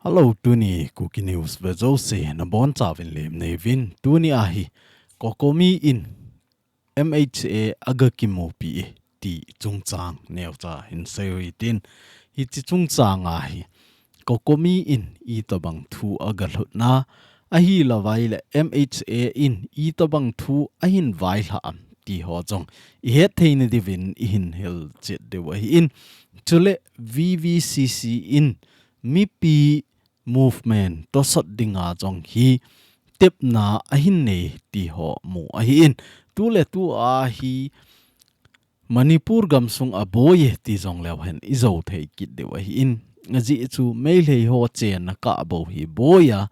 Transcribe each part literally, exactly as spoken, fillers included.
Hello, tuni Kuki News ve jouse nabonchauvin lemna neiyuvin. Tuni ahi, COCOMI in M H A aga kimupi e ti chungchang neocha hin seiu hitin, hiche chungchang ahi COCOMI in itobang thu aga lhutna, ahilouva ahile M H A in itobang thu ahin vailhah am ti ho jong ihet theina diuvin ihin hilchet diu ahin. Chule V V C C in mipi movement tosot dinga jong hi tepna ahin nei ti ho mu ahin. Tuletu ahi Manipur gamsung aboi e ti jongleu hen ijou thei kit diu ahin. Ajeh chu Meitei ho chenna kah bou hi boi a,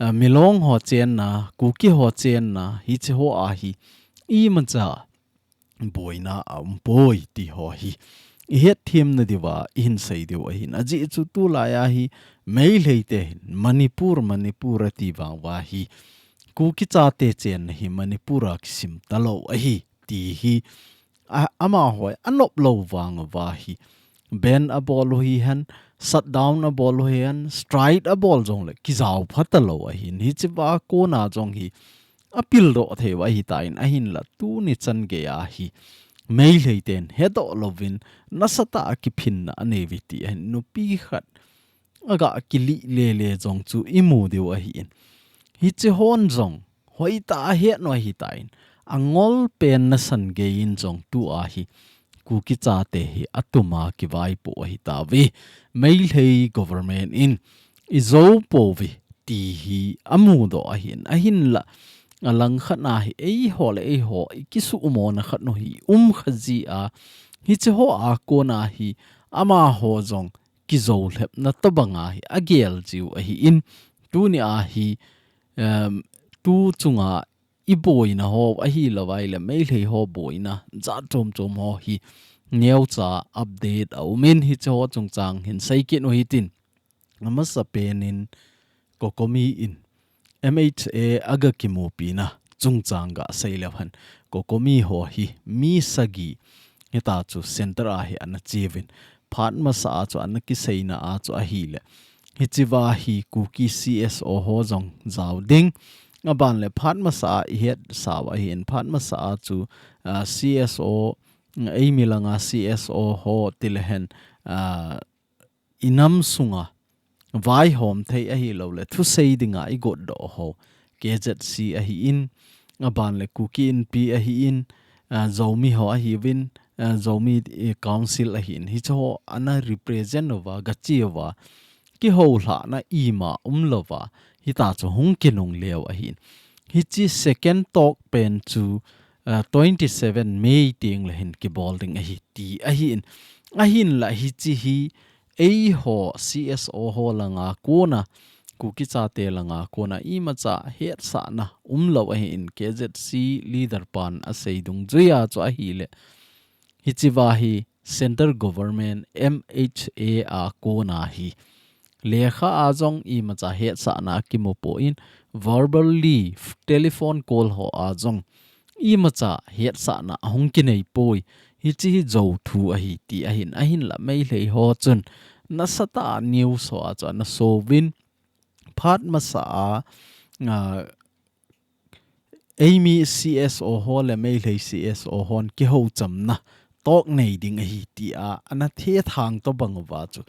a, Milong ho chenna, Kuki ho chenna, hiche ho ahi imacha boina aumpoi ti ho hi ihet themna diuva ihin sei diu ahin. Ajeh chu tulai ahi Meitei te hin Manipur, Manipur ati vang uva hi Kuki chate chenna hi Manipur a kisim talou ahi ti hi, a, amaho anop lou vang uva hi ban abol u hihen, shutdown abol u hihen, strike abol jongle kijao pha talou ahin. Hichea kona jong hi apildoh theiu ahitan, ahinla tuni chan geiya hi Meitei ten hedoh louvin nasatah a kiphinna aneiuve ti ahin. Nupi khat aga kilih lele jong chu imu diu ahin. Hiche hon jong hoitah a ahet u ahitan, angol pen nasan geiyin jong tua hi Kuki chate hi atuma kivaipoh u ahitauve. Meitei government in ijou pouve ti hi amudoh ahin, ahinla alangkhat a hi eiho le eiho ikisuhmona khat u hi umkha jia, hiche hoa kona hi amaho jong kijoulhepna tobanga hi agel jiu ahin. Tuni ahi, em, tu chunga iboina ho ahilouva ahile Meitei ho boina jat chom chom ho hi neocha update aumin, hiche ho chungchang hin sei kit u hitin. Amasapen in COCOMI in M H A aga kimupina chungchang gasei leu hen, COCOMI ho hi mi sagi hitachu center a hi ana cheuvin, phat masa a chu ana kiseina a chu ahile, hichea hi Kuki C S O ho jong jao ding. Aban le phat masa a ihetsau ahin, phat masa a chu, a, C S O, eimi langa C S O ho tilehen, a, inam sunga vaihom thei ahilouleh thusei dinga igotdoh ho K Z C ahin, aban le Kuki Inpi ahin, a, Zomi ho ahiuvin, a, Zomi, eh, Council ahin, hiche ho ana represent uva, gache uva, kihoulhahna ima umlouva, hitachu hung kinungle u ahin. Hiche second talk pen chu, a, twenty seven May tengle hin kibol ding ahi ti ahin. Ahinla hiche hi eiho C S O ho langa kona, Kuki chate langa kona imacha hetsahna umlou ahin, K Z C leader pan asei dungjuia chu ahile, hichea hi Central Government M H A a kona hi lekha a jong imacha hetsahna akimupoi, verbally, telephone call ho a jong imacha hetsahna ahung kineipoi. Hiche hi jouthu ahi ti ahin, ahinla Meitei ho chun nasatah a news ho a chu ana souvin, phat masa a, a, eimi C S O ho le Meitei C S O hon kihouchamna talk nei ding ahi tia ana thethang tobang uva chu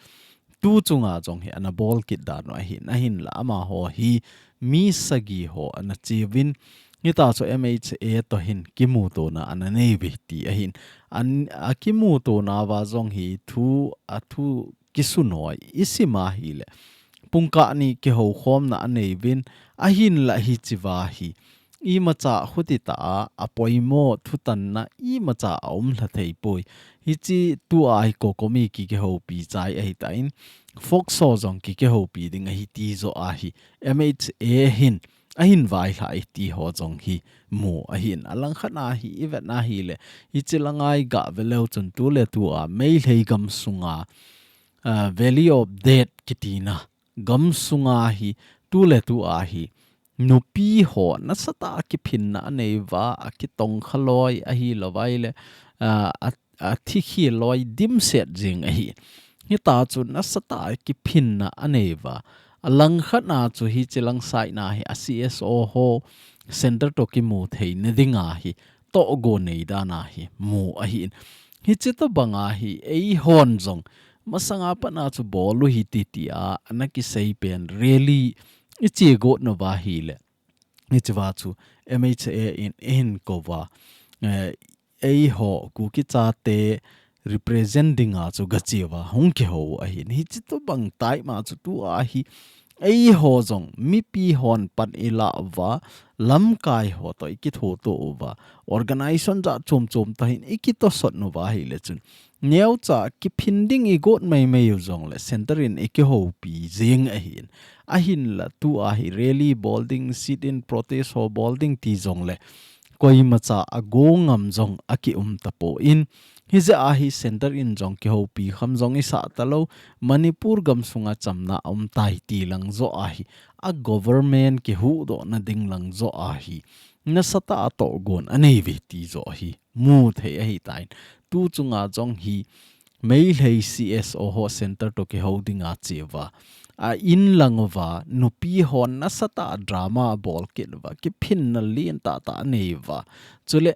tu chunga jong hi ana bol kit dan u ahin, ahinla amaho hi mi sagi ho ana cheuvin, hitachu M H A toh hin kimutona ana neiuve ti ahin. An, akimutona uva jong hi thu, athu kisunoi isim ahile, pungkah ni kihoukhomna aneiuvin, ahinla hichea hi imacha khutitah a apoimo thutanna imacha aumlha theipoi. Hiche tua hi COCOMI ki, kihoupi chai ahitan, FOCSO jong ki, kihoupi ding ahi ti joh a hi M H A hin ahin vailhah e ti ho jong hi mu ahin. Alangkhat a hi ivet ahile, hiche langa iga veleu chun tuletua Meitei gamsunga, a, Valley of Death kitina gamsunga hi tuletua hi nupi ho nasatah a kiphinna aneiyuva, akitongkha loi ahilouva ahile, a, a, athikhi loi dimset jing ahi. Hita chu nasatah a kiphinna anei uva. Alangkhat na chu hiche lang side na hi a C S O ho center to kimu theina dinga hi tohgon nei dan ahi mu ahin. Hiche tobang a hi eihon jong masanga pat na chu bol u hite tia ana kisei pen rally iche got nauva ahile. Hiche uva chu M H A in eihin kou uva, eh, eiho Kuki chate represent dinga chu gache uva hung kihou ahin. Hiche tobang time a chu tua hi eiho jong mipi hon pan ilah uva, lamkai ho to ikithoto uva, organization jat chom chom to hin ikitosot nauva ahile chun neocha kiphin ding igot maimai u jongle center in ikihoupi jing ahin. Ahinla tua hi rally bol ding, sit in protest ho bol ding ti jongle koimacha ago ngam jong akium tapon. Hijeh a hi center in jong kihoupi kham jong isah talou, Manipur gamsunga chamna aum tai ti lang joh a hi, a government kihuhdohna ding lang joh a hi nasatah a tohgon anei uve ti joh hi mu thei ahitan. Tu chunga jong hi Meitei C S O ho center to kihou dinga che uva, a in lang uva nupi hon nasatah a drama abol kit uva, kiphinna lentah tah anei uva. Chule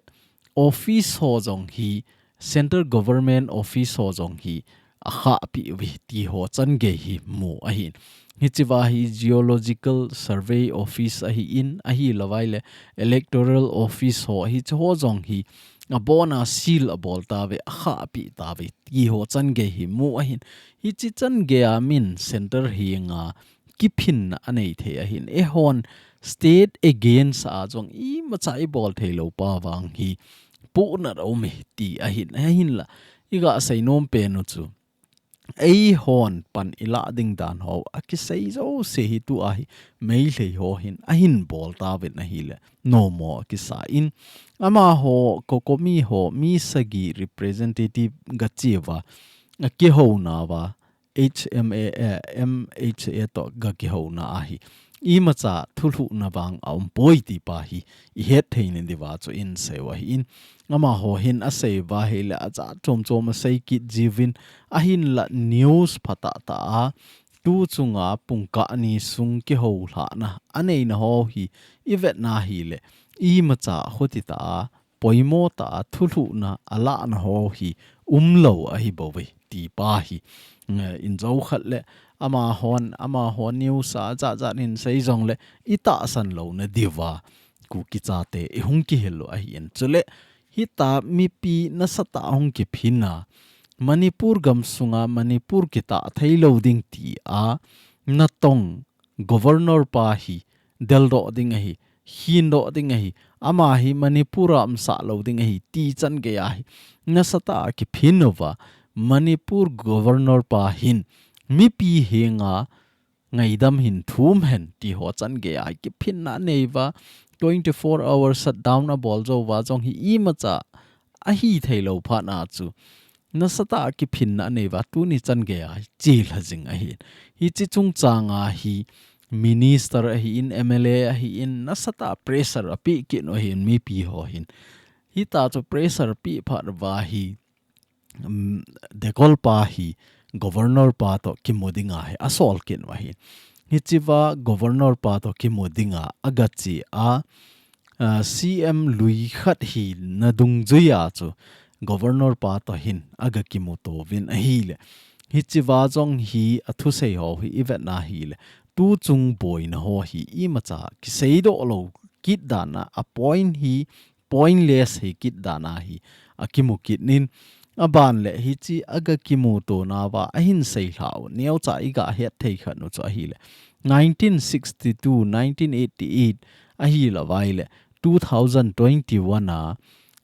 office ho jong hi, center government office ho jong hi akhahpi uve ti ho changei hi mu ahin. Hiche uva hi Geological Survey Office ahin, ahilouva ahile Electoral Office ho, hiche ho jong hi abona seal abol tauve, akhahpi tauve ti ho changei hi mu ahin. Hiche changei a min center henga kiphinna anei thei ahin. Eihon state against a jong imacha ibol theilou pa vang hi puhnat aume ti ahin. Ahinla iga seinom pen u chu eihon pan ilah ding dan ho akisei jouse hi tua hi Meitei ho hin ahin bol tauvin ahile nommo akisa in, amaho COCOMI ho mi sagi representative gache uva, akihouna uva, H M A, eh, M H A to gakihouna a hi imacha thulhuhna vang aumpoi ti pa hi ihet theina diuva chu isei u ahin. Amaho hin asei uva ahile ajat chom chom asei kit jiuvin, ahinla news phatah tah a tu chunga pungkah ni sung kihoulhahna aneina ho hi ivetna ahile imacha khuti tah a poimo tah a thulhuhna alahna ho hi umlou ahibouve ti pa hi, eh, injou khat le amahon, amahon news a jat jat in sei jongle itahsan louna diuva Kuki chate ihung kihil u ahin. Chule hita mipi nasatah a hung kiphin a Manipur gamsunga Manipur kitah theilou ding tia natong governor pa hi deldoh ding ahi, hindoh ding ahi, ama hi Manipur a umsah lou ding ahi ti changei a hi nasatah a kiphin uva, Manipur governor pa hin mipi henga ngaidam hin thum hen ti ho changei a hi kiphinna anei uva, twenty-four hour shutdown abol jou uva jong hi imacha ahi theilou phat na chu nasatah a kiphinna anei uva, tuni changei a hi chelha jing ahin. Hiche chungchang a hi minister ahin, M L A ahin, nasatah a pressure apeh kit u ahin mipi ho hin. Hita chu pressure peh phat uva hi, um, Dekol pa hi governor pa to kimu dinga hi asol kit u ahin. Hiche uva governor pa to kimu dinga agache a, ah, C M lui khat hina dungjuia chu governor pa to hin agakimuto uvin ahile. Hiche uva jong hi athusei ho hi ivetna ahile, tu chung boina ho hi imacha kiseidoh lou kit dan a, a point hi pointless hi kit dan a hi akimu kit in, aban le hiche agakimuto nauva ahin seilhah u neocha iga het thei khat u chu ahile, nineteen sixty-two, nineteen eighty-eight ahilouva ahile two thousand twenty-one a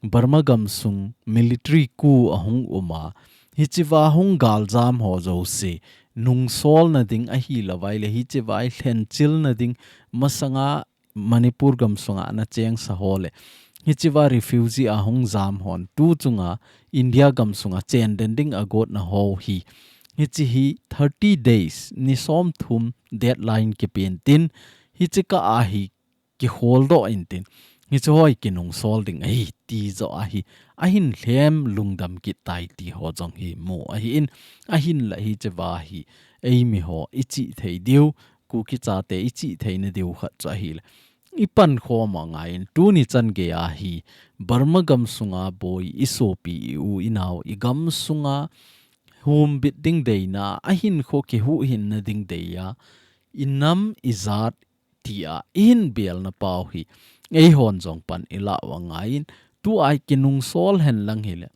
Burma gamsung military coup ahung um a, hiche uva hung galjam ho jouse nungsolna ding ahilouva ahile hiche uva lhenchilna ding masanga Manipur gamsunga ana chengsa ho le hiche uva refugee a hung jam hon tu chunga India gamsunga chenden ding agotna ho hi, hiche hi thirty days, ni somthum deadline kipen tin, hiche kah a hi kikholdoh intin, hiche ho hi kinungsol ding ahi ti joh ahi, ahin lhem lungdam kit tai ti ho jong hi mu ahin, ahinla hiche va hi eimi ho ichihthei diu, Kuki chate ichihtheina diu khat chu ahile, ipankhom angaiyin, tuni chan geiya hi Burma gamsunga boi isopi, i-u inao, igamsunga humbit ding deina, ahinkho kihuhhinna ding deiya, inam ijat tia ihin belna pau hi eihon jong pan ilah u angaiyin, tua hi kinungsol henlang hile,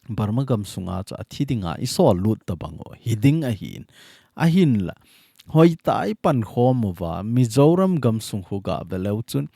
Burma gamsunga chu athi dinga isol lut tabang u hiding ahin, ahinla hoitah a ipankhom uva, Mizoram gamsung khu gave leu chun,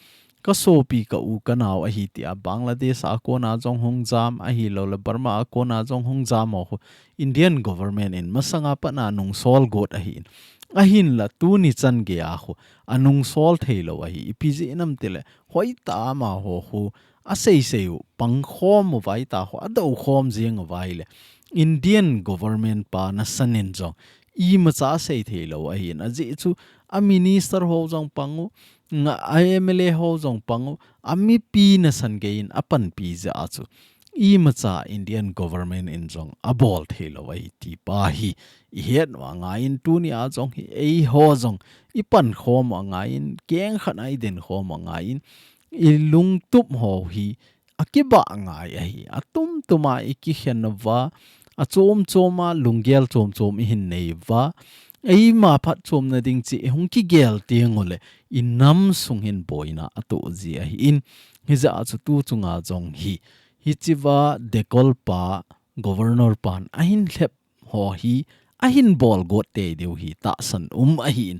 kasopi, ka-u kanao ahi tia Bangladesh a kona jong hung jam, ahiloule Burma a kona jong hung jam ho khu Indian government in masanga patna anungsol got ahin, ahinla tuni chan geiya khu anungsol theilou ahi, ipi jeh ham itile, hoitah a amaho khu aseisei u pangkhom uva, hoitah khu adoukhom jeng uva ahile, Indian government pa nasan in jong imacha asei theilou ahin, ajeh chu a minister ho jong pang u, a MLA ho jong pang u, amipi nasan geiyin apanpi jeh a chu imacha Indian government in jong abol theilou ahi ti pa hi ihet u angaiyin, tunia jong hi eiho jong ipankhom u angaiyin, kengkhat a idinkhom u angaiyin, ilungtup ho hi akibah ngai ahi, atumtuma ikikhen uva, achom choma lunggel chom chom ihin nei uva, eima phatchomna ding cheh ihung kigel teng ule, inam sung hin boina atoh ji ahin, hijeh a chu tu chunga jong hi, hichea dekolpa governor pan ahin lhep ho hi ahin bol got tei diu hi tahsan um ahin,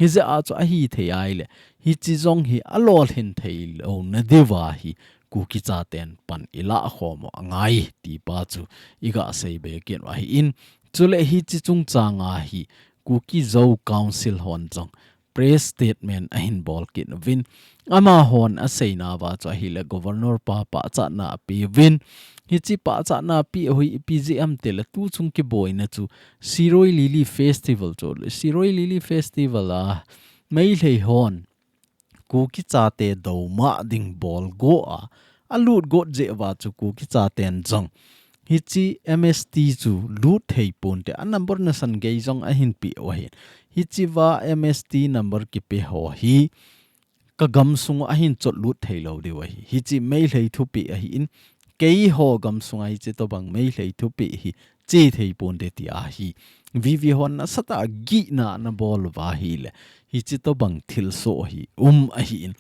hijeh a chu ahithei ahile, hiche jong hi alolhin theilouna diuva hi Kuki chaten pan ilahkhom u angai ti pa chu iga seibe kit u ahin, chule hiche chungchanga hi Kuki Zo Council hon jong press statement ahin bol kit uvin, amahon aseinauva chu ahile, governor pa pachatna apeuvin, hiche pachatna apeh u hi ipi jeh ham itile, tuchung kiboina chu Shirui Lily Festival chu, Shirui Lily Festival a Meitei hon Kuki chate doumah ding bol got a, alut got jeh uva chu Kuki chaten jong hiche MST chu lut thei ponte, a number nasan gei jong ahin peh u ahin, hichea MST number kipe ho hi kagamsung u ahin chotlut theilou diu ahi, hiche Meitei thupeh ahin, keiho gamsunga hiche tobang Meitei thupeh hi che thei ponte tia hi VV hon nasatah a gihna anabol uva ahile, hiche tobang thilsoh hi um ahin,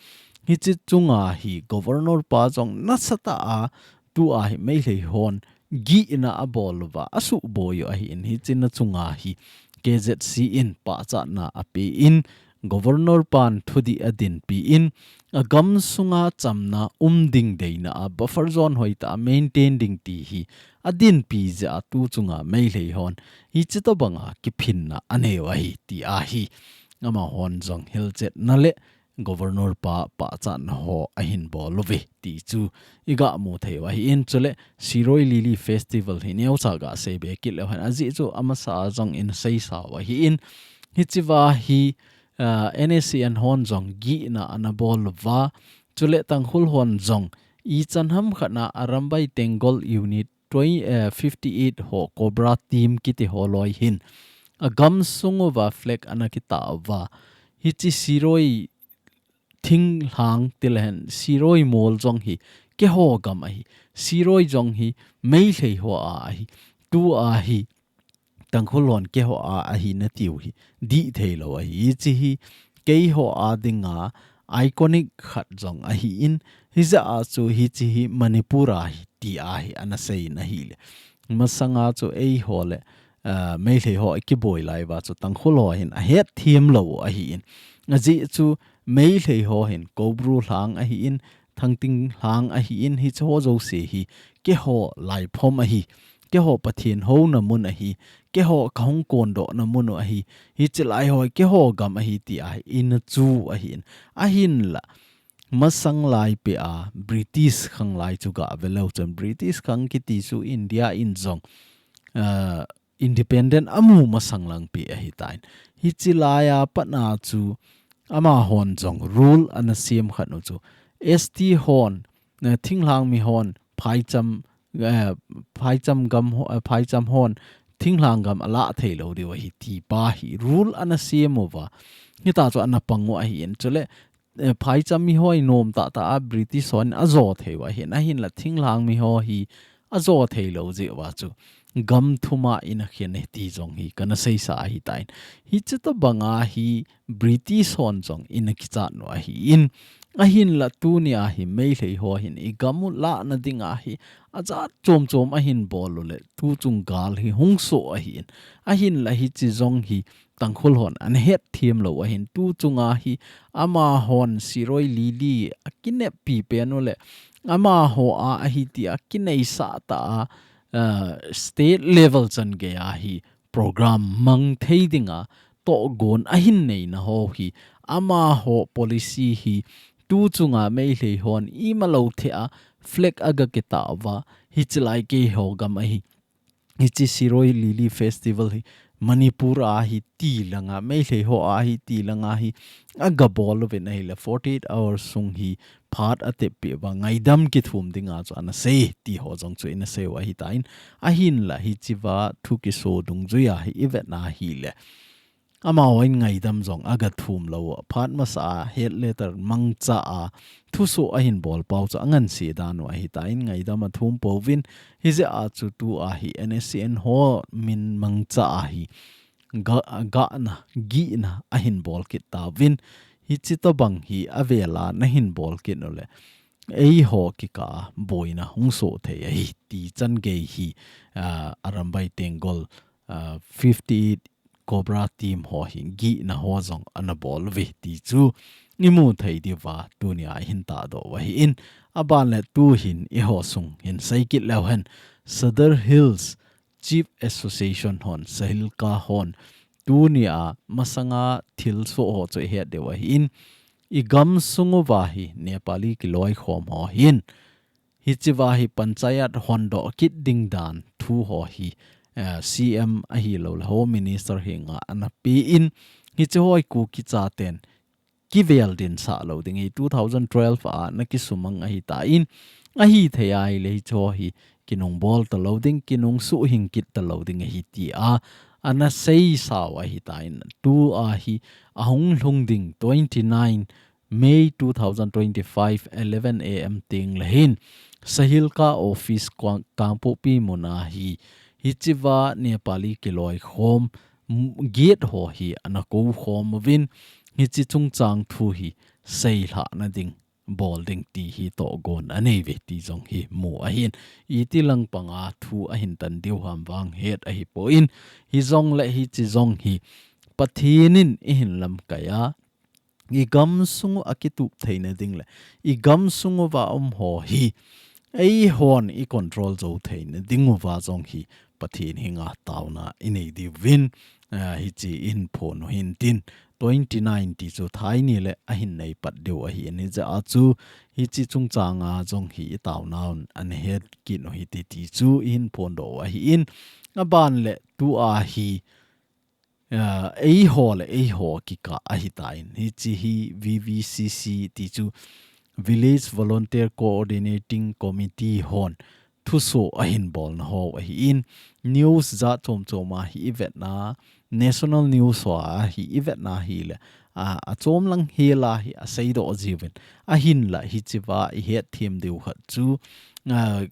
hiche chunga hi governor pa jong nasatah a tua hi Meitei hon gihna abol uva asuhboi u ahin, hiche na chunga hi KZC in pachatna apen, governor pan thudih adinpin, agamsunga chamna um ding deina a buffer zone hoitah a maintain ding ti hi adinpi jeh a tu chunga Meitei hon hiche tobanga kiphinna anei u ahi tia hi amahon jong hilchetna le governor pa pachatna ho ahin bol uve ti chu iga mu thei u ahin, chule Shirui Lily Festival hi neocha ga seibe kit leu hen, ajeh chu amasa a jong in seisa u ahin, hichea hi, ah, NSCN hon jong gihna anabol uva, chule Tangkhul hon jong ichan ham khat na Arambai Tenggol Unit twenty, eh, fifty eight ho Cobra Team kiti ho loi hin agamsung uva flag anakitah uva, hiche Shirui thinglhang tilehen, Shirui mol jong hi keiho gam ahi, Shirui jong hi Meitei ho a ahi, tua hi Tangkhul hon keiho a ahi natiu hi dih theilou ahi. Hiche hi keiho a dinga iconic khat jong ahin, hijeh a chu hiche hi Manipur a hi tia hi anaseiyin ahile, masanga chu eiho le, ah, Meitei ho akiboi lai uva chu Tangkhul ho hin ahetthem lou u ahin, ajeh chu Meitei ho hin Koubru lhang ahin, Thangting lhang ahin, hiche ho jouse hi keiho laiphom ahi, keiho Pathen houna mun ahi, keiho kahung kondohna mun u ahi, hiche lai ho keiho gam ahi tia hi inachu u ahin, ahinla masang lai peh a British khang lai chu gave leu chun, British khang kiti chu India in jong, ah, independent amu masang lang peh ahitan, hiche laiya patna chu amahon jong rule anasem khat u chu S T hon, eh, thinglhang mi hon, phaicham, eh, phaicham gam ho-, eh, phaicham hon, thinglhang gam alah thei lou diu ahi ti pa hi rule ana sem uva. Hita chu ana pang u ahin. Chule, eh, phaicham mi ho hi nom tah tah a British hon ajo thei u ahin. Ahinla thinglhang mi ho hi ajo thei lou jeh uva chu gam thum a ina khen e ti jong hi kana seisa ahitan. Hiche tobang a hi British hon jong ina kichat u ahin. Ahinla tuni a hi Meitei ho hin i gam u lahna ding a hi ajat chom chom ahin bol u le tuchung gal hi hung soh ahin. Ahinla hiche jong hi Tangkhul hon ana hetthem lou ahin, tuchung a hi amahon Shirui Lily akineppi pen u le amaho a ahi ti akineisah tah a, ah, state level chan gei a hi program mang thei ding a tohgon ahin neina ho hi amaho policy hi tuchung a Meitei hon ima lou thei a flag aga kitah uva hiche lai keiho gam ahi. Hiche Shirui Lily Festival hi Manipur a hi ti lang a, Meitei ho a hi ti lang a hi aga bol uvin ahile forty-eight hours sung hi phat atep peh uva ngaidam kithum ding a chu ana sei ti ho jong chu ina sei u ahitan. Ahinla hichea thu kiso dungjui a hi i vet na hile Amahon ngaidam jong aga thum lou a, phat masa a, head letter mangcha a, thusoh ahin bol pau chu anganse dan u ahitan ngaidam athum pouvin, hijeh a chu tua hi N S C N ho min mangcha a hi ga-, gahna, gihna ahin bol kit tauvin, hiche tobang hi avel a nahin bol kit u le, eiho kikah a boina hung soh thei ahi ti chan gei hi, ah, Arambai Tenggol, ah, fifty-eight Cobra team ho hi gihna ho jong ana bol uve ti chu i mu thei diu va tunia i hin tahdoh u ahin, aban le tu hin eiho sung hin sei kit leu hen, Sadar Hills Chief Association hon, SAHILCA hon, tunia masanga thilsoh ho chu i het diu ahin, i gamsung uva hi Nepali kiloikhom ho hin, hichea hi panchayat hondoh kit ding dan thu ho hi, eh, C M ahilou le Home Minister henga ana pen, hiche ho hi Kuki chaten kivel dinsah lou ding hi two thousand twelve a ana kisumang ahitan, ahithei ahile hiche ho hi kinungbol talou ding, kinungsuhhing kit talou ding ahi tia ana seisa u ahitan, tua hi ahung lhung ding twenty-nine May two thousand twenty-five, eleven A M teng le hin, SAHILCA office Kang-, Kangpokpi muna hi, hichea Nepali kiloikhom, m-, gate ho hi ana koukhom uvin, hiche chungchang thu hi seilhahna ding, bol ding ti hi tohgon anei uve ti jong hi mu ahin. Iti lang panga thu ahin tan diu ham vang het ahipon, hijongle hiche jong hi Pathen in eihin lamkai a, i gamsung u akitup theina ding le, i gamsung uva um ho hi, eihon i control jou theina ding uva jong hi, Pathen henga taona i nei diuvin, ah, hiche i hin phon u hintin, twenty-nine ti chu thai ni le ahin nei pat diu ahin, hijeh a chu, hiche chungchang a jong hi i taonaun ana het kit u hite ti chu i hin phondoh u ahin, aban le tua hi, ah, eiho le eiho kikah ahitan. Hiche hi V V C C ti chu Village Volunteer Coordinating Committee hon thusoh ahin bolna ho ahin, news jat chom chom a hi i vetna, national news ho a hi i vetna hile, ah, achom lang hel a hi aseidoh jiuvin. Ahinla hichea i hetthem diu khat chu, ah,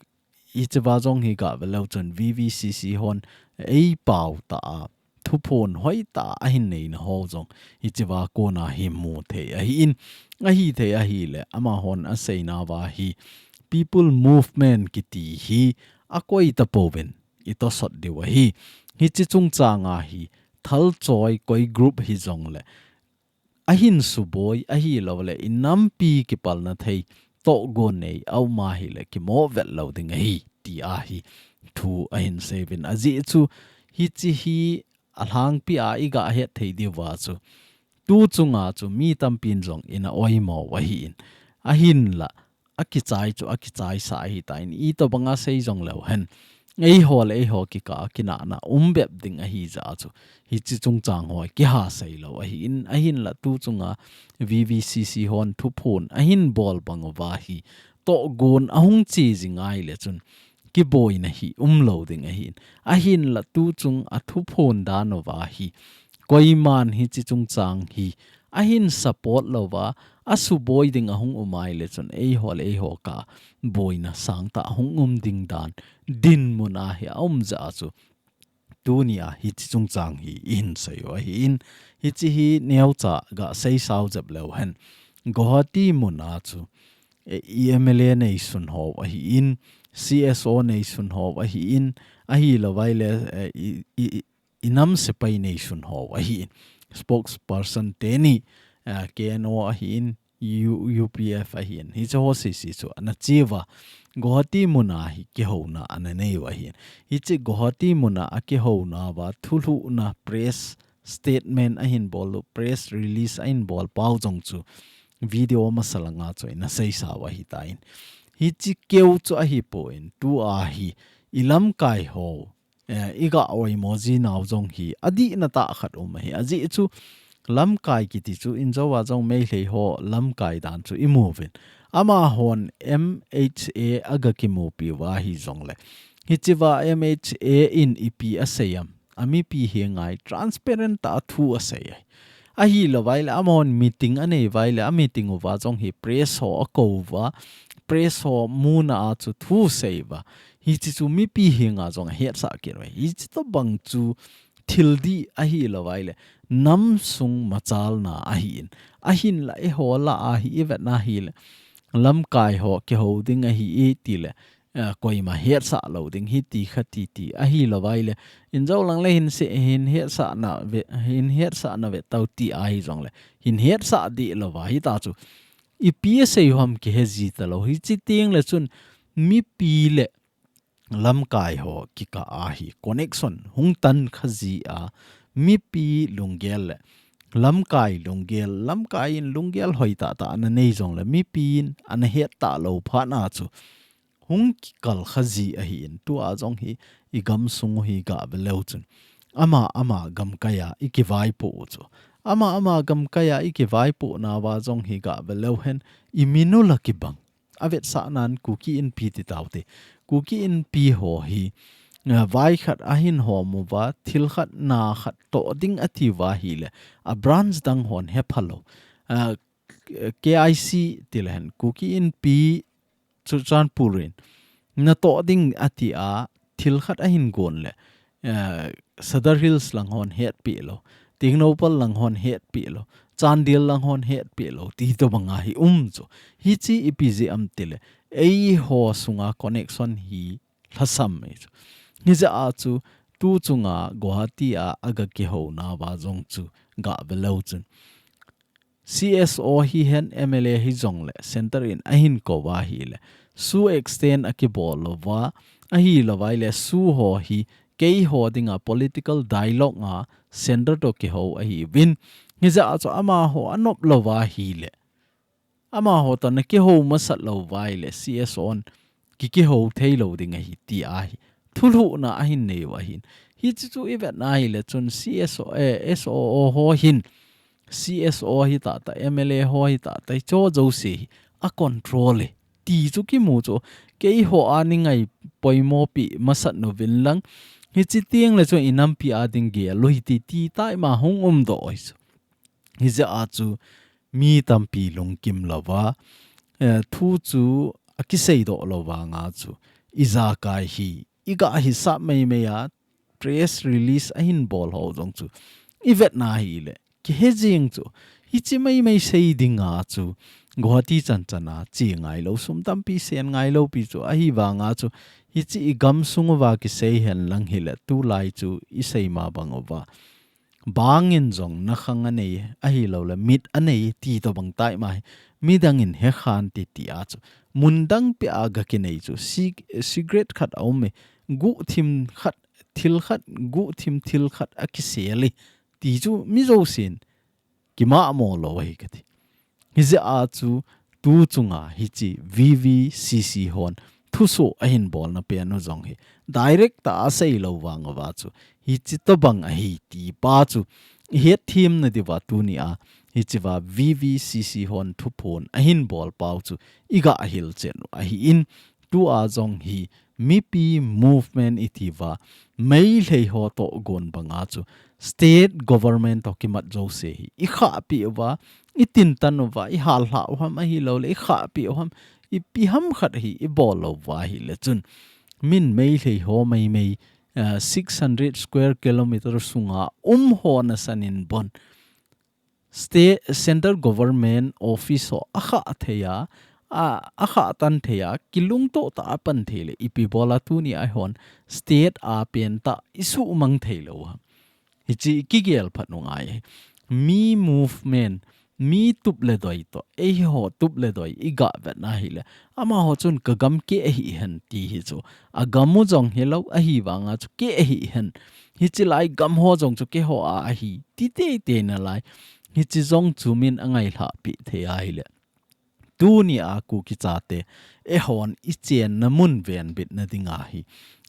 hichea jong hi gah ve leu chun V V C C hon eipao tah a, thuphon hoitah a ahin neina ho jong hichea kona hi mu thei ahin, ahithei ahile, amahon aseina uva hi People Movement kiti hi akoi tapouvin i tosot diu ahi. Hiche chungchang a hi thal choi koi group hijongle, ahin suboi ahilou le, i nampi kipalna thei tohgon nei a um ahile, kimo vet lou ding ahi, tia hi thu ahin seiyuvin. Ajeh chu, hiche hi alhangpi a i gah het thei diuva chu, tu chunga chu mi tampin jong ina oimo u ahin. Ahinla, akichai chu akichaisa ahitan, itobanga sei jong leu hen, eiho le eiho kikah a kinahna um bep ding ahi jeh a chu, hiche chungchang ho kihasei lou ahin, ahinla tu chunga V V C C hon thuphon ahin bol bang uva hi, tohgon ahung che jing ahile chun, kiboina hi umlou ding ahin. Ahinla tu chunga thuphon dan uva hi, koiman hiche chungchang hi ahin support louva, asuboi ding ahung um ahile chun, eiho le eiho kah a boina sangtah ahung um ding dan, dinmun a hi aum jeh a chu, tunia hiche chungchang hi ihin sei u ahin, hiche hi neocha gasei sao jep leu hen, Guwahati mun a chu, eh, i M L A neisun ho ahin, C S O neisun ho ahin, ahilou vaile, eh, i, i, i, i nam sepai neisun ho ahin, spokesperson teni, eh, K N O ahin, U-, U P F ahin, hiche ho sese chu ana che uva, Guwahati mun a hi kihouna ana nei u ahin. Hiche Guwahati mun a akihouna uva, thulhuhna press statement ahin bol u, press release ahin bol pau jong chu, video masa langa chu ina seisa u ahitan. Hiche keu chu ahipon, tua hi, i lamkai ho, eh, i ga oimo ji nau jong hi, adihna tah khat um ahi. Ajeh chu, lamkai kiti chu, injo a jong Meitei ho lamkai dan chu imu uvin. Amahon M H A aga kimupi uva hijongle, hichea M H A in ipi asei am, amipi henga transparent tah a thu asei ahi. Ahilou vaile, amahon meeting anei vaile, a meeting uva jong hi press ho akou uva, press ho muna a chu thu sei uva, hiche chu mipi henga jong ahetsah kit uve. Hiche tobang chu thil dih ahilou vaile, nam sung machalna ahin. Ahinla eiho lah a hi ivet na hile, lamkai ho kihou ding ahi e tile, eh, koima hetsah lou ding hi ti kha titi ahilou vaile, injo lang le hin se, hin hetsahna ve, hin hetsahna ve tau ti ahi jongle, hin hetsah dih lou va hita chu, ipi asei u ham kihe ji talou. Hiche tengle chun, mipi le lamkai ho kikah a hi connection hung tan kha ji a, mipi lunggel le lamkai lunggel, lamkai in lunggel hoi tahtah ana nei jongle, mipi in ana het talou phat na chu, hung kikal kha ji ahin, tua jong hi i gamsung u hi gave leu chun, ama ama gamkai a i kivaipoh u chu, ama ama gamkai a i kivaipoh nauva jong hi gave leu hen, i min u la kibang. Avetsahnan Kuki Inpi ti taute. Kuki Inpi ho hi, eh, vai khat ahin hom uva, thil khat na khat toh ding ati uva hile, a branch dang hon hepha lou. Eh, K I C tile hen, Kuki Inpi Churachandpur in natoh ding ati a, thil khat ahin gon le, eh, Sadar Hills lang hon hetpeh lou, Tengnoupal lang hon hetpeh lou, Chandel lang hon hetpeh lou, ti tobang a hi um chu. Hiche ipi jeh am tile, eiho sunga connection hi lhasam e chu. Hijeh a chu, tu chunga Guwahati a aga kihou nauva jong chu gave leu chun, C S O hihen M L A hijongle, center in ahin kou uva hile, SoO extend akibol louva, ahilou vaile SoO ho hi, keiho dinga political dialogue a center toh kihou ahiuvin. Hijeh a chu amaho anop louva hile, amaho toh ana kihou masat lou vaile, C S O in ki, kihou thei lou ding ahi ti ahi. Thulhuhna ahin nei u ahin. Hiche chu ivet na hile chun C S O, eh, S O O ho hin, C S O hi tahtah, M L A ho hi tahtah, hicho jouse hi a control e ti chu kimu chu, keiho a nei ngai poimo pi masat uvin lang, hiche tengle chu i nampi a ding gel u hi ti, ti tai ma hung umdoh u hi chu. Hijeh a chu mi tampi lungkim louva, eh, thu chu akiseidoh lou vanga chu, ijakai hi, iga hisap meimei a, press release ahin bol ho jong chu, ivet na hile, kihe jeng chu, hiche meimei sei dinga chu, Guwahati chanchan a che ngailou, sum tampi sen ngailou pi chu, ahivanga chu, hiche i gamsung uva kisei hen lang hile, tulai chu isei ma bang uva, bang in jong nakhang anei, ahilou le mit anei ti tobang tai ma hi, midang in hekhan ti ti a chu, mun dang pia ga kinei chu, ci-, cigarette khat aum e, guhthim khat, thil khat, guhthim thil khat akisel e, ti chu mi jousen kimamo lou ahi kati. Hijeh a chu tu chunga hiche V V C C hon thusoh ahin bolna pen u jong hi direct a asei lou vang uva chu hichi tobang ahi ti pa chu ihet themna diuva tunia hichi va V V C C hon thuphon ahin bol pau chu iga hilchen u ahin tua jong hi mipi movement iti uva Meitei ho toh gon banga chu state government toh kimat jouse hi ikhahpi uva itintan uva ihalhah u ham ahilouleh ikhahpi u ham ipi ham khat hi ibol lou uva ahile chun min Meitei ho maimai uh, six hundred square kilometer sunga um ho nasan in bon state central government office ho akha thei a a akha tan thei a kilungto ta apan thei le ipi bola tunia hon state a pen ta isu mang thei lou ha hichi kigel phat nungai mi movement mi tup le doi toh eiho tup le doi iga vet na hile amaho chun ka gam kei ahi hen ti hi chu agam u jong hilou ahivanga chu kei ahi hen hichi lai gam ho jong chu keiho a ahi ti teitei nalai hichi jong chu min angailhah pi thei ahile tunia Kuki chate eihon ichenna mun venbitna dinga hi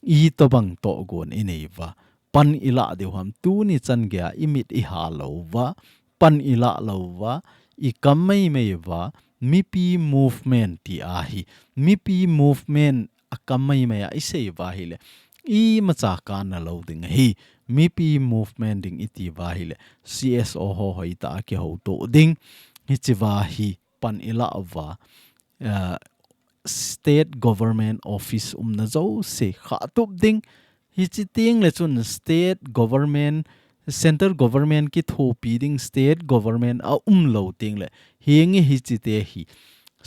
itobang toh gon inei uva pan ilah diu ham tuni chan geia imit iha lou uva pan ilah lou uva ikam maimai uva mipi movement ti ahi mipi movement akam maimai a isei uva ahile imacha kana lou ding ahi mipi movement ding iti uva ahile C S O ho hoitah a kihouto ding hichi va hi pan ilah uva uh, state government office umna jouse khahtup ding hichi teng le chun state government central government kithopi ding state government a um lou teng le hinge hichi te hi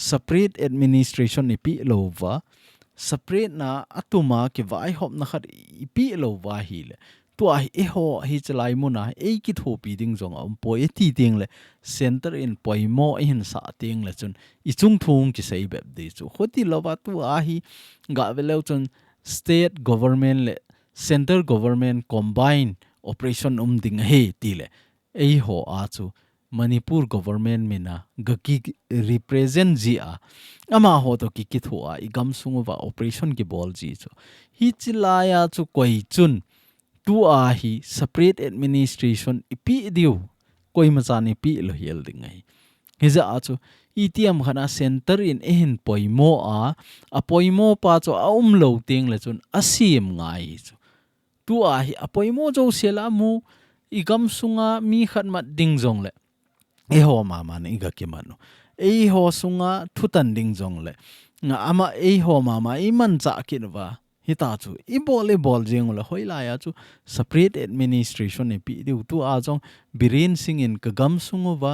separate administration ipi lou uva separate na atuma kivaihopna khat ipi lou uva ahile tua hi eiho hichi lai muna ei kithopi ding jong a um poi iti teng le center in poimo ihin sah teng le chun ichung thu kisei bep di chu khuti louva tua hi ga ve leu chun state government le center government combine operation um ding ahi ti le eiho a chu Manipur government mina ga ki represent ji a amaho toh ki kithu a igam sung uva operation kibol ji chu hichi lai a chu koi chun tua hi separate administration ipi diu koima chan ipi lou hial ding ahi hija a chu itiham khat a center in eihin poimo a apoimo pa chu a um lou teng le chun asem ngai chu tua hi apoimo jouse la mu igam sunga mi khat mat ding jong le eiho mama na iga kiman u eiho sunga thutan ding jong le nga ama eiho mama iman cha kit uva hita chu ibol ibol jing u le hoilai a chu separate administration ipi diu tua jong Biren Singh in ka gam sung uva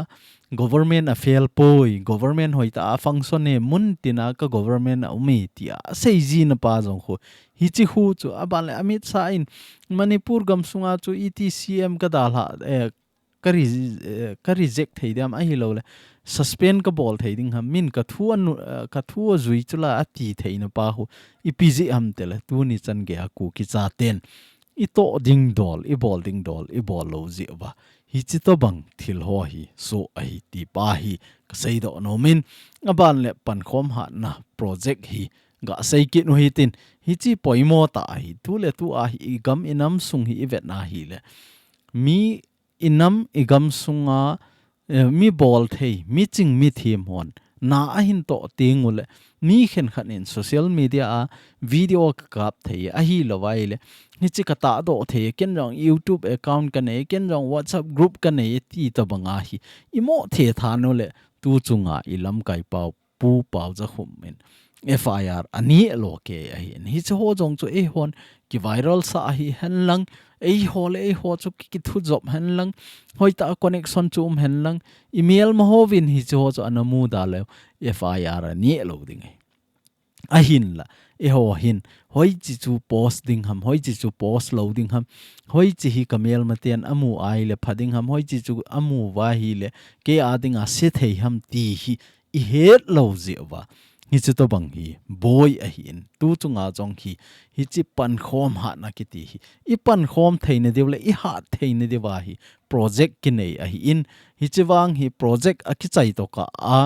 government a fail poi government hoitah a function e mun tina ka government a um e tia asei jina pa jong khu hichi khu chu aban le Amit Shah in Manipur gam sunga chu iti C M ka dalha eh, ka, re, eh, ka reject thei diam ahilou le suspend ka bol thei ding ham min ka thu anu, eh, ka thu ajui chu la ati theina pa khu ipi ji ham te le tuni chan geia Kuki chaten itoh ding dol ibol ding dol ibol lou ji uva hichi tobang thil ho hi so ahi ti pa hi ka seidoh nom in aban le pankhom hatna project hi ga sei kit u hitin hichi poimo ta ahi tu le tua hi igam inam sung hi ivet na hile mi inam igam sunga eh, mi bol thei mi ching mi them hon na ahin toh teng u le mi khenkhat in social media a video ka kap thei ahilou vai le hichi ka tahdoh thei ken jong YouTube account ka nei ken jong WhatsApp group ka nei ti tobang a hi imo the than u le tu chunga ilamkai pau Pu Pau Za Khum in F I R ani lo ke ahi in hichi ho jong chu eihon ki viral sa ahi hen lang eiho le eiho chu ki, ki thu jop hen lang hoitah connection chu um hen lang email ma hovin hichi ho chu ana mu da le F I R ani lo ding ahi. Ahin la eiho hin hoichi chu post ding ham hoichi chu post lo ding ham hoichi hi ka mel maten amu ai le pha ding ham hoichi chu amu va hi le ke a ding a se thei ham ti hi ihet lo jeh uva hichi tobang hi boi ahi in tu chunga jong hi hichi pankhom hatna kiti hi ipankhom theina diu le ihat theina diu va hi project kinei ahi in hichi vang hi project akichai tokah a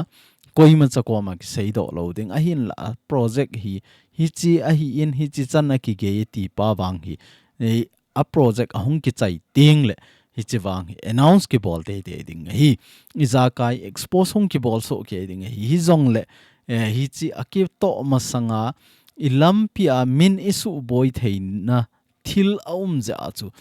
koima cha koma kiseidoh lou ding. Ahinla a project hi, hichi ahin, hichi chan a kigei ti pa vang hi, eh, a project ahung kichai teng le, hichi vang hi announce kibol teitei ding ahi. Ijakai expose hung kibol soh kei ding ahi. Hijongle, eh, hichi a kitoh masanga, i lampi a min i suboi theina thil a um jeh a chu.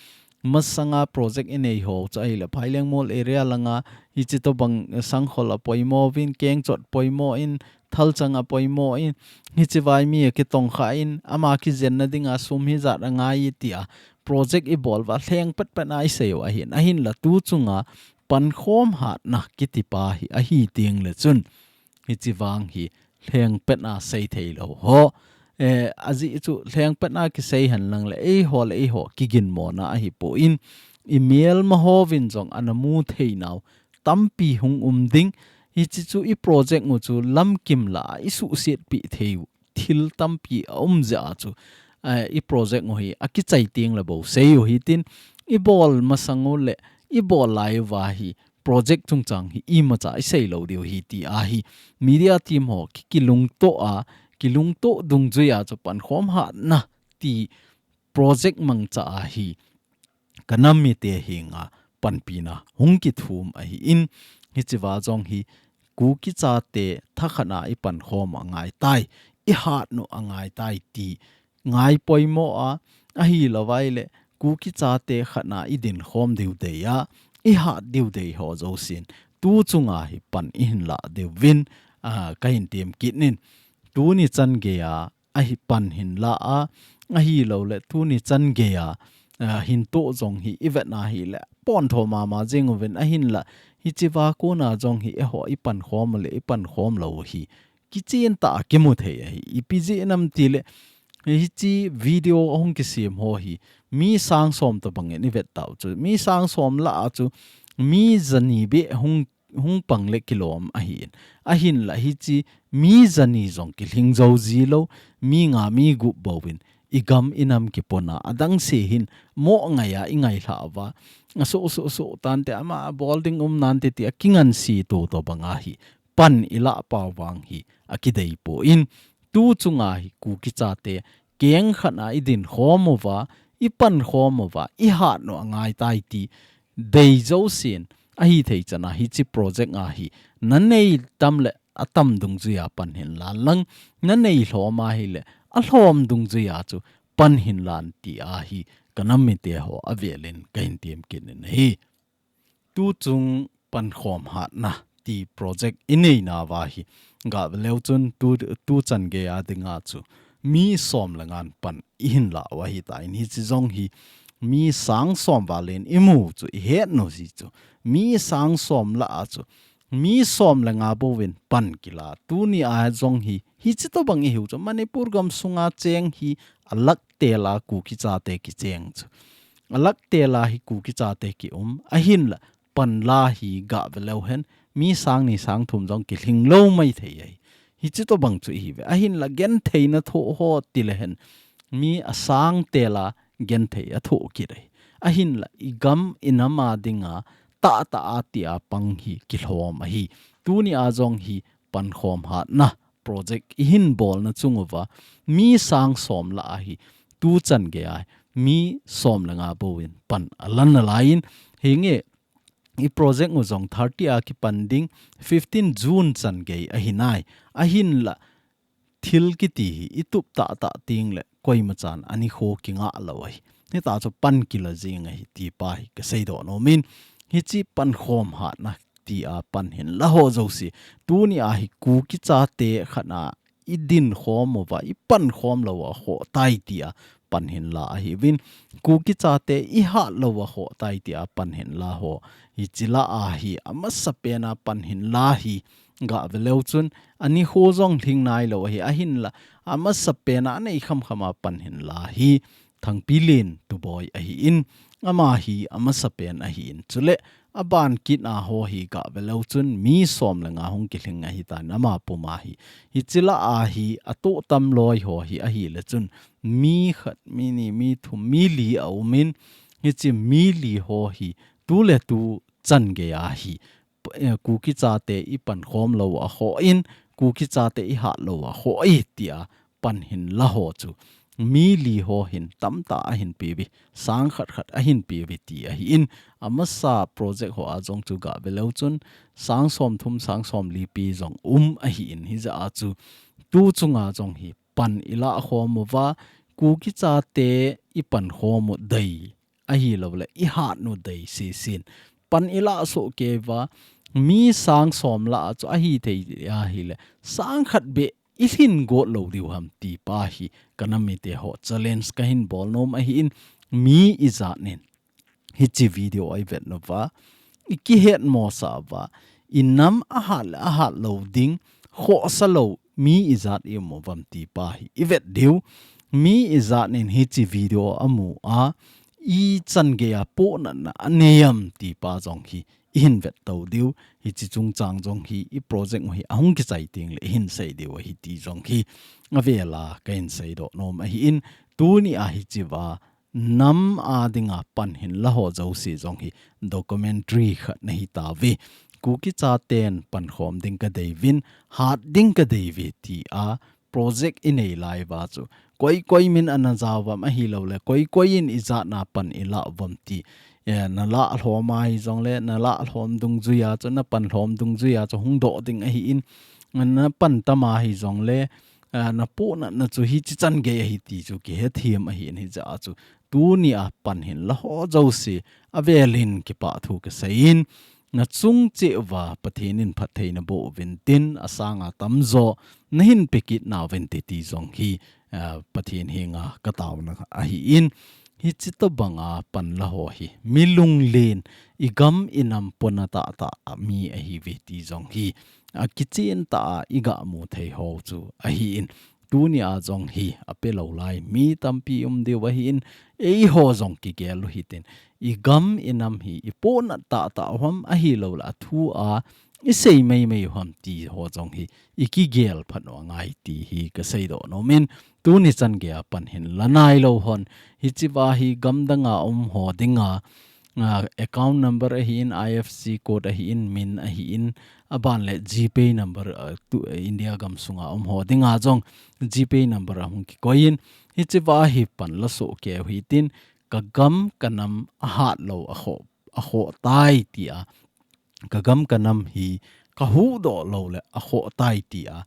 Masanga project i nei ho chu ahile, Phailengmol area langa, hichi tobang, eh, Sangkhol a poimo uvin, Kengchot poimo in, Thalchang a poimo in, hichi vai mi a kitongkha in, ama kijenna dinga sum hijat a ngai tia project i bol uva, lheng petpet a i sei u ahin, ahinla tu chunga pankhom hatna kiti pa hi ahi teng le chun, hichi vang hi lheng pet a sei thei lou ho. Eh, ajeh chu lheng pet a kisei henlang le, eiho le eiho kiginmona ahipoi, i melma hovin jong ana mu thei nau tampi hung um ding. Hichi chu i project u chu lamkim lah a i suhsetpi thei u thil tampi a um jeh a chu, eh, i project u hi a kichai teng le bou sei u hitin, i bol masang u le i bol lai uva hi project chungchang hi imacha i sei lou diu hi ti ahi. Media team ho ki, kilungtoh a, kilungtoh dungjui a chu pankhom hatna ti project mangcha a hi ka nam mite henga panpina hung kithum ahin, hichi va jong hi Kuki chate thakhat a i pankhom angai tai, i hatnu angai tai ti ngai poimo a, ahilou vai le Kuki chate khat a i dinkhom diu dei a, i hat diu dei ho jousen tu chunga hi pan i hin lah diu vin, a, ka hin tem kit in. Tuni chan gei a, ahi pan hin lah a, ahilou le tuni chan gei a, a, hin toh jong hi i vet na hi le, pon tho mama jing uvin ahinla, hichi va kona jong hi eiho i pankhom le i pankhom lou hi kichen tah a kimu thei ahi. Ipi jeh ham ti le, hichi video ahung kisem ho hi mi sang som tobang in i vet tau chu. Mi sang som lah a chu mi jani beh hung hung pang le kilom ahin. Ahinla hichi mi jani jong kilhing jou ji lou, mi nga mi gup bou in i gam i nam kipon a, adang se hin mo ngai a i ngai lha uva, a so so so tante, ama a bol ding um nante ti a kingansei to tobang a hi pan i lah pau vang hi a kidei poi. Tu chunga hi Kuki chate keng khat a i dinkhom uva, i pankhom uva, i hatnu angai tai ti dei jousen, ahithei chan a hichi project a hi na nei tam le a tam dungjui a pan hin lah lang, na nei lhom a hi le a lhom dungjui a chu pan hin lah in ti a hi ka nam mite ho a vel in ka hin tem kit in ahi. Tu chung pankhom hatna ti project i nei nauva hi, gah ve leu chun tu, tu chan gei a dinga chu mi som le nga pan i hin lah u ahi tan, hichi jong hi mi sang som val in i mu chu i het nau ji chu, mi sang som lah a chu mi som le nga bou in pan kila. Tuni a jong hi, hichi tobang i hiu chu Manipur gam sunga cheng hi a lakh tel a Kuki chate kicheng chu. A lakh tel a hi Kuki chate ki um. Ahinla, pan lah hi gah ve leu hen, mi sang ni sang thum jong kilhing lou mai thei ahi. Hichi tobang chu i hi ve. Ahinla, genthei na thoh ho ti le hen, mi a sang tel a genthei a thoh kit ahi. Ahinla, i gam i nam a dinga tah tah a ti a pang hi kilhom ahi. Tuni a jong hi pankhom hatna project i hin bolna chung uva, mi sang som lah a hi tu chan gei a mi som le nga bou in pan a lan nalai in, hinge i project u jong thirty a kipan ding, fifteen June chan gei ahi nai. Ahinla, thil kiti hi i tup tah tah teng le koima chan a nikho kingah lou ahi. Hita chu pan kila jing ahi ti pa hi ka seidoh nom in, hichi pankhom hatna ti a pan hin lah ho jouse, tuni a hi Kuki chate khat a i dinkhom uva, i pankhom lou a khoh tai ti a pan hin lah ahi vin, Kuki chate i hat lou a khoh tai ti a pan hin lah ho. Hichi lah a hi a masapen a pan hin lah hi, gah ve leu chun a nikho jong lhing nai lou ahi. Ahinla, a masapen a nei kham kham a pan hin lah hi Thangpilen Tuboi ahi in, ama hi a masapen ahi in. Chule, a ban kit a ho hi gah ve leu chun mi som le nga hung kilhing ahi tan, ama pum a hi. Hichi lah a hi a toh tam loi ho hi ahi le chun mi khat, mi ni, mi thum, mi li a um in, hichi mi li ho hi tu le tu chan gei a hi eh, Kuki chate i pankhom lou a khoh in, Kuki chate i hat lou a khoh i tia pan hin la ho chu mi li ho hin tamtah a hin pe uve, sang khat khat a hin pe uve ti ahi in, amasa project ho a jong chu ga ve leu chun sang som thum, sang som li pi jong um ahi in, hijeh a chu tu chunga jong hi pan i la khom uva, Kuki chate i pankhom u dei ahi lou le, i hat nu dei sisin pan i la soh kei uva, mi sang som la a chu ahi thei ahi le, sang khat beh i lhin got lou diu ham ti pa hi ka nam mite ho challenge ka hin bol nom ahi in, mi i jat nin hichi video a i vet nu va, i kihet mo sa uva, i nam a hat le a hat lou ding, khoh sa lou mi i jat i um uvam ti pa hi i vet diu. Mi i jat nin hichi video a mu a, i chan gei a pohnatna a nei am ti pa jong hi i hin vet to diu. Hichi chungchang jong hi i project u hi a hung kichai teng le i hin sei diu ahi ti jong hi a vel a ka hin sei doh nom ahi in, tuni a hichi va nam a dinga pan hin la ho jouse jong hi documentary khat na hi ta uve. Kuki chaten pankhom ding ka dei uvin, hat ding ka dei uve ti a project i nei lai uva chu koi koi min ana ja uvam ahi lou le, koi koi in i jat na pan i la uvam ti, eh, na la lhom a hi jong le, na la lhom dungjui a chu, na pankhom dungjui a chu hung doh ding ahi in, na pan tam a hi jong le, eh, na pohnatna chu hichi chan gei ahi ti chu kihet hiam ahi in, hijeh a chu tuni a pan hin la ho jouse a vel in kipah thu ka sei in, na chung cheh uva Pathen in phattheina boh uvin tin, a sanga tamjo na hin pe kit nau vin te ti jong hi, eh, Pathen henga ka tauna ahi in, hichi tobang a pan la ho hi mi lunglen, i gam i nam pona tahtah a mi ahi uve ti jong hi a kichen tah a i ga mu thei ho chu ahi in, tuni a jong hi a pe lou lai mi tampi um diu ahi in, ei ho jong kigel u hitin, i gam i nam hi i pohnat tahtah u ham ahi lou le a thu a i sei mei mei u ham ti ho jong hi i kigel phat u angai ti hi ka sei doh nom in, tuni chan gei a pan hin la nai lou hon, hichi va hi gam dang a um ho dinga, ah, account number ahi in, I F S C code ahi in, min ahi in, a ban le GPay number, ah, tu, India gam sunga um ho dinga jong GPay number a hung kikoi in, hichi va hi pan la soh kei u hitin, ka gam ka nam a hat lou a khoh, a khoh tai ti a, ka gam ka nam hi ka huhdoh lou le a khoh tai ti a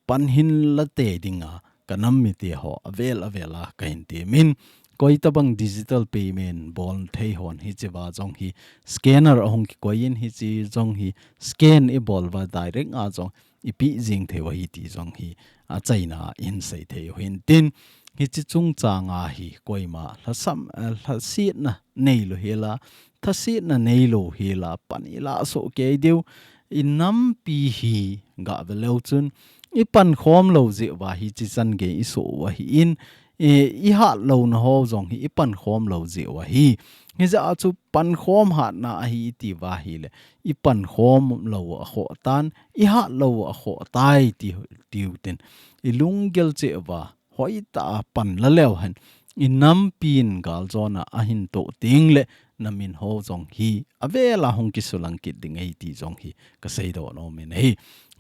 pan hin la te dinga ka nam mite ho a vel a vel a ka hin temin, koi tobang digital payment bol thei hon hichi va jong hi scanner a hung kikoi in, hichi jong hi scan i bol uva direct a jong i pe jing thei u ahi ti jong hi a chaina in sei thei u hin tin, hichi chungchang a hi koima lhasam, eh, lhasetna nei lou hi la, thasetna nei lou hi la, pan i la soh kei diu, i nampi hi ga ve leu chun, i pankhom lou jeh uva hichi chan gei i soh u ahi in, eh, i hat louna ho jong hi i pankhom lou jeh u ahi. Hijeh a chu pankhom hatna ahi i ti uva hi le, i pankhom lou a khoh tan, i hat lou a khoh tai ti, tiu tin. I lunggel cheh uva, hoitah a pan la leu hen, i nampi in galjona a hin toh teng le, na min ho jong hi a vel a hung kisulang kit ding ahi ti jong hi ka sei doh nom in ahi.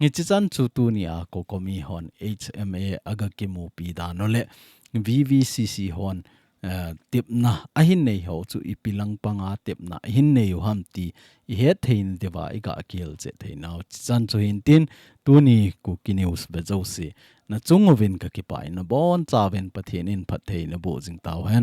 Hichi chan chu tuni a COCOMI hon H M A a ga kimupi dan u le V V C C hon, eh, tepna a hin nei ho chu ipi lang panga tepna a hin nei u ham ti i het thei na diuva i ga kihil cheh thei nau. Hichi chan chu hin tin tuni Kuki News ve jouse na chung uvin ka kipah in, na boncha uvin Pathen in phattheina boh jing tau hen.